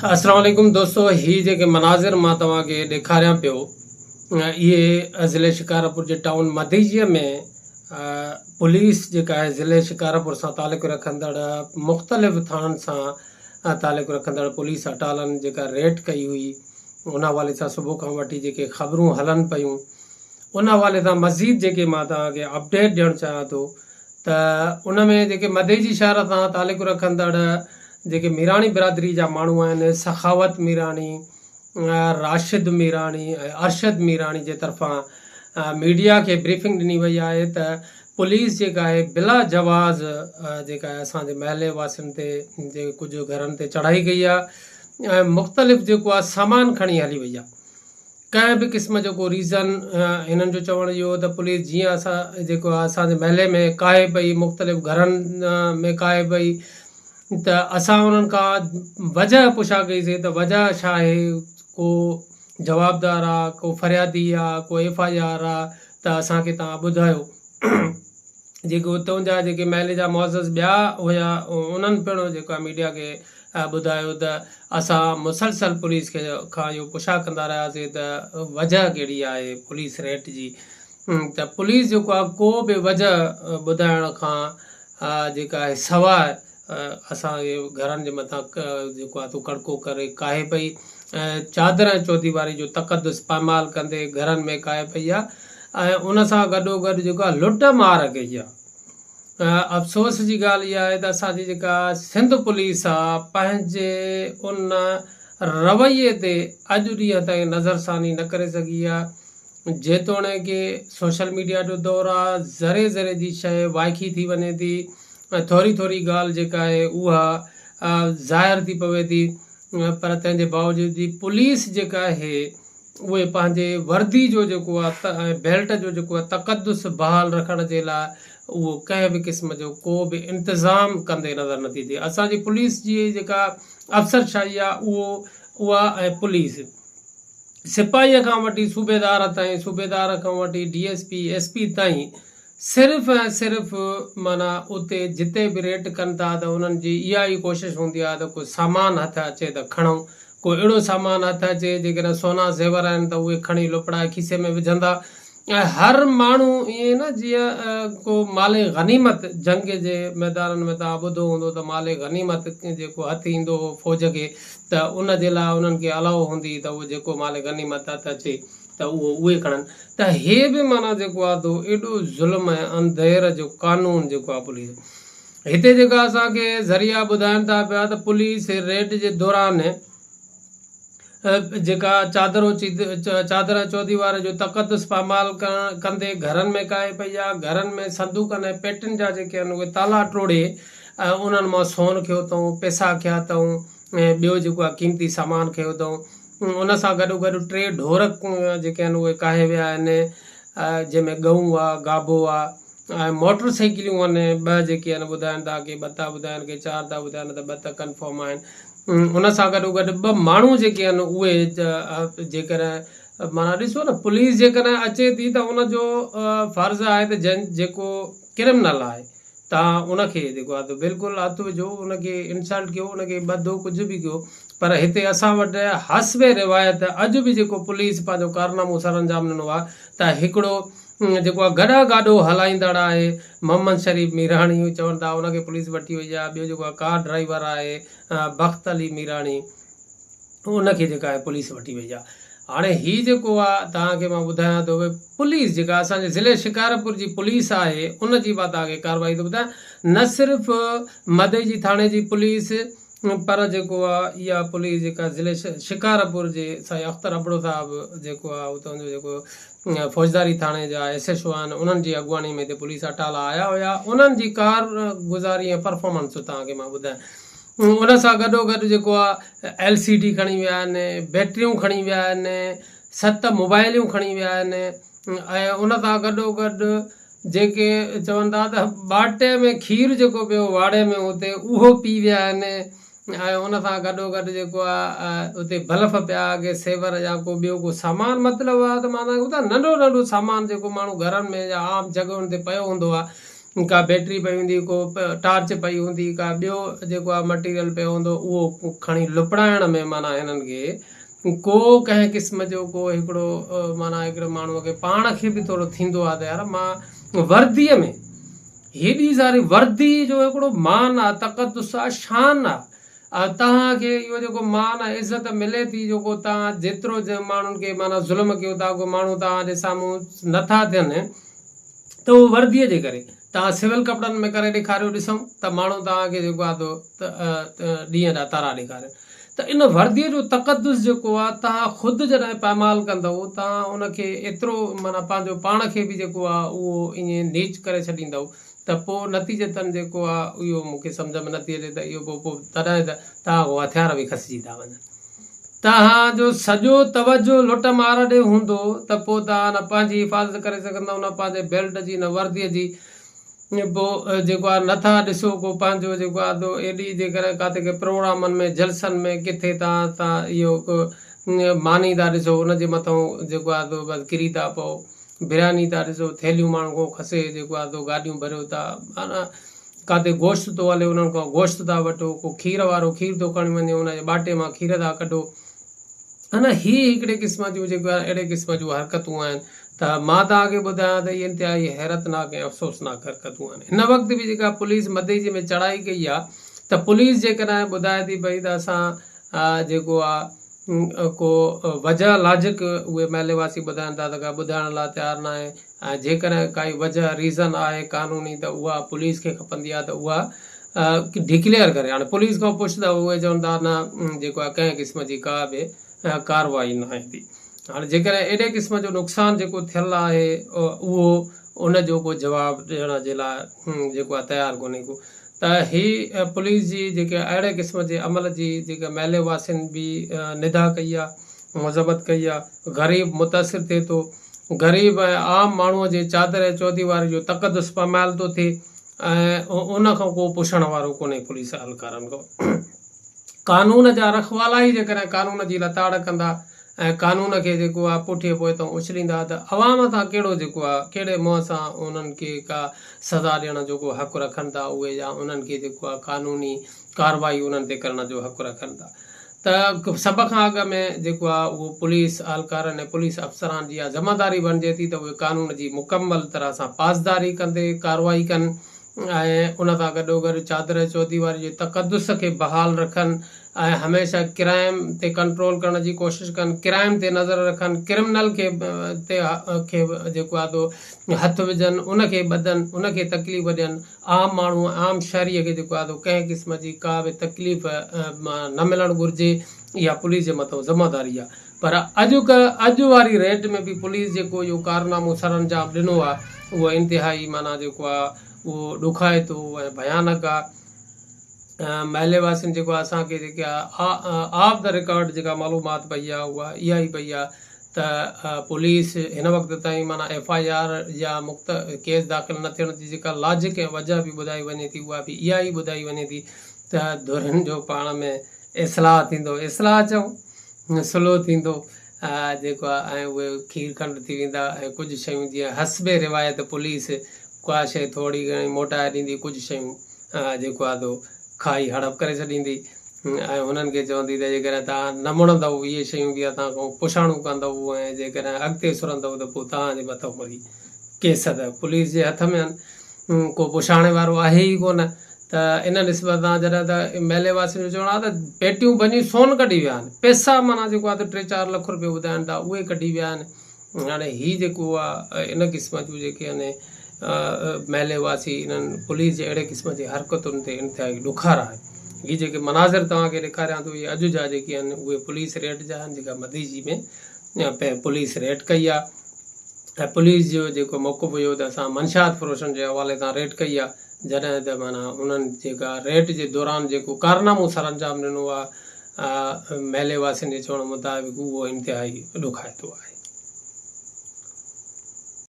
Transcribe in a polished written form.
السلام عليڪم دوستو هي جيڪي مناظر مان توهان کي ڏيکاريان پيو اهي ضلعي شڪارپور جي ٽائون مديجي ۾ پوليس جيڪا آهي ضلعي شڪارپور سان تعلق رکندڙ مختلف ٿاڻن سان تعلق رکندڙ پوليس اٽالن جيڪا ريٽ ڪئي هئي ان حوالي سان صبح کان وٺي جيڪي خبرون هلن پيون ان حوالي سان مزيد جيڪي مان توهان کي اپڊيٽ ڏيڻ چاهيان ٿو ته ان ۾ جيڪي مدئجي شهر سان تعلق رکندڙ جيڪي ميراڻي برادري جا ماڻهو آهن سخاوت ميراڻي، راشد ميراڻي ۽ ارشد ميراڻي جي طرفان ميڊيا کي بريفنگ ڏني وئي آهي ته پوليس جيڪا آهي بلا جواز جيڪا آهي اسان جي محلي واسين تي جيڪي ڪجهه گهرن تي چڙهائي ڪئي آهي ۽ مختلف جيڪو آهي سامان کڻي هلي وئي آهي. ڪنهن به قسم جو ڪو ريزن هنن جو چوڻ اهو هو ته پوليس جيئن اسان جيڪو آهي اسان جي محلي ۾ ڪاهي پئي مختلف گهرن ۾ ڪاهي پئي ته اسان انهن کان وجهه پڇا ڪئي سي ته وجهه ڇا آهي ڪو جوابدار آ ڪو فريادي آ ڪو ايف I R آ ته اسان کي توهان ٻڌايو جيڪي اتان جا جيڪي محلي جا معزز ٻيا هيا انهن پڻ جيڪو آهي ميڊيا کي ٻڌايو ته اسان مسلسل پوليس کي کان اهو پڇا ڪندا رهياسين ته وجهه ڪهڙي آهي پوليس ريٽ جي ته پوليس جيڪو آهي ڪو به وجهه ٻڌائڻ کان جيڪا آهي سواء اسان جي گهرن جي مٿان جيڪو آهي ڪڙڪو ڪري ڪاهي پئي ۽ چادر ۽ چوديواري جو تقدس پائمال ڪندي گهرن ۾ ڪاهي پئي آهي ۽ ان سان گڏوگڏ جيڪو آهي لٽ مار ڪئي آهي. افسوس جي ڳالهه اها آهي ته اسان جي جيڪا سنڌ پوليس آهي پنهنجي ان رويي تي اڄ ڏينهن تائين نظرثاني نه ڪري سگهي آهي جيتوڻيڪ سوشل ميڊيا جو دور آهي ذري ذري جي شيء وائکي ٿي وڃي ٿي ۽ ٿوري ٿوري ڳالهه جيڪا آهي اها ظاهر ٿي پوي ٿي پر تنهن جي باوجود به پوليس جيڪا آهي اهي پنهنجي وردي جو جيڪو آهي ۽ بيلٽ جو جيڪو آهي تقدس بحال رکڻ جي لاء اهو ڪنهن به قسم جو ڪو به انتظام ڪندي نظر نٿي اچي اسان جي پوليس جي جيڪا افسر شاهي آهي اهو اها ۽ پوليس سپاهي کان وٺي صوبيدار تائين صوبيدار کان وٺي D S P S P تائين صرف ۽ صرف معنيٰ اتي جتي به ريٽ ڪن ٿا ته انهن جي اها ئي ڪوشش هوندي آهي ته ڪو سامان هٿ اچي ته کڻون، ڪو اهڙو سامان هٿ اچي جيڪڏهن سونا زيور آهن ته اهي کڻي لپڙائي کيسي ۾ وجهندا ۽ هر ماڻهو ائين نه جيئن ڪو مال غنيمت جنگ جي ميدانن ۾ توهان ٻڌو هوندو ته مال غنيمت جيڪو هٿ ايندو هو فوج کي ته ان جي لاء انهن کي الاء هوندي هئي ته اهو جيڪو مال غنيمت هٿ اچي ته اهو اهي کڻن ته هي به معنيٰ جيڪو آ تو ايڏو ظلم ۽ انڌير جو قانون جيڪو آ پوليس هتي جيڪا اسان کي ذريعا ٻڌائن ٿا پيا ته پوليس ريڊ جي دوران جيڪا چادر چادر ۽ چوديوار جو تقدس پامال ڪرڻ ڪندي گهرن ۾ ڪاهي پئي آ گهرن ۾ صندوقن ۽ پيٽين جا جيڪي آهن اهي تالا ٽوڙي ۽ انهن مان سون کيو اٿئون پئسا کيا اٿئون ۽ ٻيو جيڪو آ قيمتي سامان کيو اٿئون ان سان گڏو گڏ ٽي ڍور جيڪي آهن اهي ڪاهي ويا آهن جنهن ۾ ڳئون آ گابو آ ۽ موٽر سائيڪليون آهن ٻه جيڪي آهن ٻڌائن ٿا ڪي ٻه ٿا ٻڌائن ڪي چار ٿا ٻڌائن ته ٻه ته ڪنفرم آهن ان سان گڏو گڏ ٻه ماڻهو جيڪي آهن اهي جيڪڏهن معنيٰ ڏسو نه پوليس جيڪڏهن اچي ٿي ته ان جو فرض آهي ته جن جيڪو ڪرمنل آهي تان ان کي جيڪو آهي ته بلڪل هٿ وجهو ان کي انسلٽ ڪيو ان کي ٻڌو ڪجهه به ڪيو پر هتي اسان وٽ حسب روايت اڄ به جيڪو پوليس پنهنجو ڪارنامو سرانجام ڏنو آهي ته هڪڙو جيڪو آهي گڏا گاڏو هلائيندڙ آهي محمد شريف ميراڻي چون ٿا ان کي پوليس وٺي وئي آهي ٻيو جيڪو آهي ڪار ڊرائيور آهي بخت علي ميراڻي ان کي جيڪا آهي پوليس وٺي وئي آهي هاڻي هي جيڪو آهي توهان کي مان ٻڌايان ٿو پوليس جيڪا اسان جي ضلعي شڪارپور جي پوليس آهي ان جي مان توهان کي ڪارروائي ٿو ٻڌايان نه صرف مدئجي ٿاڻي جي پوليس پر جيڪو آهي اها پوليس جيڪا ضلعي شڪارپور جي سائين اختر ابڙو صاحب جيڪو آهي اتان جو جيڪو فوجداري ٿاڻي جا ايس ايڇ او آهن انهن جي اڳواڻي ۾ هتي پوليس اٽالا آيا هيا انهن جي ڪار گذاري ۽ پرفارمنس توهان کي مان ٻڌايان ان سان گڏو گڏ جيڪو آ ايل سي ڊي کڻي ويا آهن بيٽريون کڻي ويا آهن ست موبائليون کڻي ويا آهن ۽ ان سان گڏو گڏ جيڪي چون ٿا ته ٻاٽي ۾ کير جيڪو پيو واڙي ۾ اتي اهو پي ويا آهن ۽ ان سان گڏو گڏ جيڪو آ اتي بلف پيا ڪي سيور يا ڪو ٻيو ڪو سامان مطلب آ ته مان توهان کي ٻڌايان ننڍو ننڍو سامان جيڪو ماڻهو گهرن ۾ يا عام جڳهين تي پيو هوندو آ. ڪا بيٽري پئي هوندي ڪو ٽارچ پئي هوندي ڪا ٻيو جيڪو آهي مٽيريل پيو هوندو اهو کڻي لپڙائڻ ۾ معنيٰ هنن کي ڪو ڪنهن قسم جو ڪو هڪڙو معنيٰ هڪڙي ماڻهوء کي پاڻ کي به ٿورو ٿيندو آهي ته يار مان ورديء ۾ هيڏي ساري وردي جو هڪڙو مان آهي تقدس آهي شان آهي توهان کي اهو جيڪو مان ۽ عزت ملي ٿي جيڪو توهان جيترو ماڻهن کي معنيٰ ظلم ڪيو ٿا ڪو ماڻهو توهان جي سامهون نٿا ٿين ته اهو ورديء جي ڪري. توهان سول ڪپڙن ۾ ڪري ڏيکاريو ڏسون ته ماڻهو توهان کي جيڪو آهي ته ڏينهن جا تارا ڏيکارين. ته ان ورديء جو تقدس جيڪو آهي توهان خود جڏهن پائمال ڪندؤ توهان ان کي ايترو معنيٰ پنهنجو پاڻ کي به جيڪو آهي اهو ائين نيچ ڪري ڇڏيندؤ ته پوء نتيجتاً جيڪو آهي اهو مون کي سمجهه ۾ نٿي اچي ته اهو پوء پوء تڏهن ته توهان کان هٿيار به کسجي ٿا وڃن. توهان جو سڄو توجهه لٽ مار ڏي هوندو ته پوء توهان نه پنهنجي حفاظت ڪري سگهندؤ نه پنهنجي بيلٽ جي نه ورديء جي. پوء جيڪو آهي نه ٿا ڏسو ڪو پنهنجو جيڪو آهي تو ايڏي جيڪڏهن ڪاٿي ڪنهن پروگرامن ۾ جلسن ۾ ڪٿي توهان تان اهو ڪو ماني ٿا ڏسو ان جي مٿئون جيڪو آهي تو بس ڪري ٿا پئو. برياني ٿا ڏسو ٿيلهيون ماڻهن کان کسي جيڪو آهي سو گاڏيون ڀريو ٿا معنيٰ ڪاٿي گوشت ٿو هلي انهن کان گوشت ٿا وٺو ڪو کير وارو کير ٿو کڻي وڃي ان جي ٻاٽي مان کير ٿا ڪڍو معنيٰ هي هڪڙي قسم جون جيڪو آهي اهڙي قسم جون حرڪتون آهن ته مان توهان کي ٻڌايان ته اهي انتهائي حيرتناڪ ۽ افسوسناڪ حرڪتون آهن هن وقت به جيڪا پوليس مدئجي ۾ چڙهائي ڪئي آهي ته پوليس جيڪڏهن ٻڌائي ٿي پئي ته اسان جيڪو آهي ڪو وجهه لاجڪ اهي محلي واسي ٻڌائن ٿا ته ڪا ٻڌائڻ لاء تيار ناهي ۽ جيڪڏهن ڪائي وجهه ريزن آهي قانوني ته اها پوليس کي کپندي آهي ته اها ڊڪليئر ڪري هاڻي پوليس کان پڇ ته اهي چون ٿا نه جيڪو آهي ڪنهن قسم جي ڪا به ڪارروائي ناهي ٿي هاڻي جيڪڏهن اهڙي قسم جو نقصان جيڪو ٿيل آهي اهو ان جو ڪو جواب ڏيڻ جي لاء جيڪو آهي تيار ڪونهي ڪو ته هي پوليس جي جيڪي اهڙي قسم جي عمل جي جيڪا محلي واسين به ندا ڪئي آ مذمت ڪئي آ غريب متاثر ٿئي ٿو غريب ۽ عام ماڻهو جي چادر ۽ چوديواري جو تقدس پامال ٿو ٿئي ۽ ان کان ڪو پڇڻ وارو ڪونهي پوليس اهلڪارن کان قانون جا رکوالا ئي جيڪڏهن قانون جي لتاڙ ڪندا ۽ قانون کي جيڪو آ پٺيء پوئتان اڇليندا ته عوام سان ڪهڙو جيڪو آ ڪهڙي منهن سان انهن کي ڪا سزا ڏيڻ جو ڪو حق رکن ٿا اهي يا انهن کي جيڪو آ قانوني ڪارروائي انهن تي ڪرڻ جو حق رکن ٿا ته سڀ کان اڳ ۾ جيڪو آ اهو پوليس اهلڪارن ۽ پوليس افسران جي اها ذمه داري بڻجي ٿي ته اهي قانون جي مڪمل طرح سان پاسداري ڪندي ڪارروائي ڪن ۽ ان سان گڏوگڏ چادر چوديواري جي تقدس کي بحال رکن ۽ هميشه ڪرائم تي ڪنٽرول ڪرڻ جي ڪوشش ڪن، ڪرائم تي نظر رکن، ڪرمنل کي تي کي جيڪو آهي سو هٿ وجهن، ان کي ٻڌن، ان کي تڪليف ڏين، عام ماڻهو عام شهري کي جيڪو آهي سو ڪنهن قسم جي ڪا به تڪليف نه ملڻ گهرجي، اها پوليس جي مٿان ذميواري آهي. پر اڄ اڄ واري ريٽ ۾ به پوليس جيڪو اهو ڪارنامو سرانجام ڏنو آهي اهو انتهائي معنيٰ جيڪو آهي اهو ڏکائتو ۽ ڀيانڪ آهي. محلي واسين جيڪو اسان کي جيڪي آف the record جيڪا معلومات پئي آهي اها اها ئي پئي آهي ته پوليس هن وقت تائين معنيٰ ايف I R يا مخت ڪيس داخل نه ٿيڻ جي جيڪا لاجڪ ۽ وجهه به ٻڌائي وڃي ٿي اها به اها ئي ٻڌائي وڃي ٿي ته ڌرين جو پاڻ ۾ اصلاح ٿيندو، اصلاح چئون صلح ٿيندو جيڪو آهي ۽ اهي کير کنڊ ٿي ويندا ۽ ڪجهه شيون جيئن حسب روايت پوليس ڪا شيء ٿوري گهڻي موٽائي ڏيندي ڪجهه شيون جيڪو آهي سو کائي هڙپ ڪري ڇڏيندي ۽ هنن کي چوندي ته جيڪڏهن توهان نه مڙندؤ اهي شيون به اسان کان پڇاڻو ڪندؤ ۽ جيڪڏهن اڳتي سرندؤ ته پوء توهان جي مٿان وري ڪيس ته پوليس جي هٿ ۾ آهن ڪو پڇاڻي وارو آهي ئي ڪونه ته ان نسبت سان جڏهن ته محلي واسين جو چوڻ آهي ته پيٽيون ڀڃي سون ڪڍي ويا آهن پئسا معنيٰ جيڪو آهي ته ٽي چار لک روپيو ٻڌائين ٿا اهي ڪڍي ويا آهن هاڻي هي جيڪو آهي ان قسم جون جيڪي آهن محلي واسي انهن پوليس جي اهڙي قسم جي حرڪتن تي انتهائي ڏکارا آهن هي جيڪي مناظر توهان کي ڏيکاريان ٿو اهي اڄ جا جيڪي آهن اهي پوليس ريڊ جا آهن جيڪا مديجي ۾ پوليس ريڊ ڪئي آهي ۽ پوليس جو جيڪو موقف هيو ته اسان منشيات فروشن جي حوالي سان ريڊ ڪئي آهي جڏهن ته معنيٰ انهن جيڪا ريڊ جي دوران جيڪو ڪارنامو سرانجام ڏنو آهي محلي واسين جي چوڻ مطابق اهو انتهائي ڏکائتو آهي.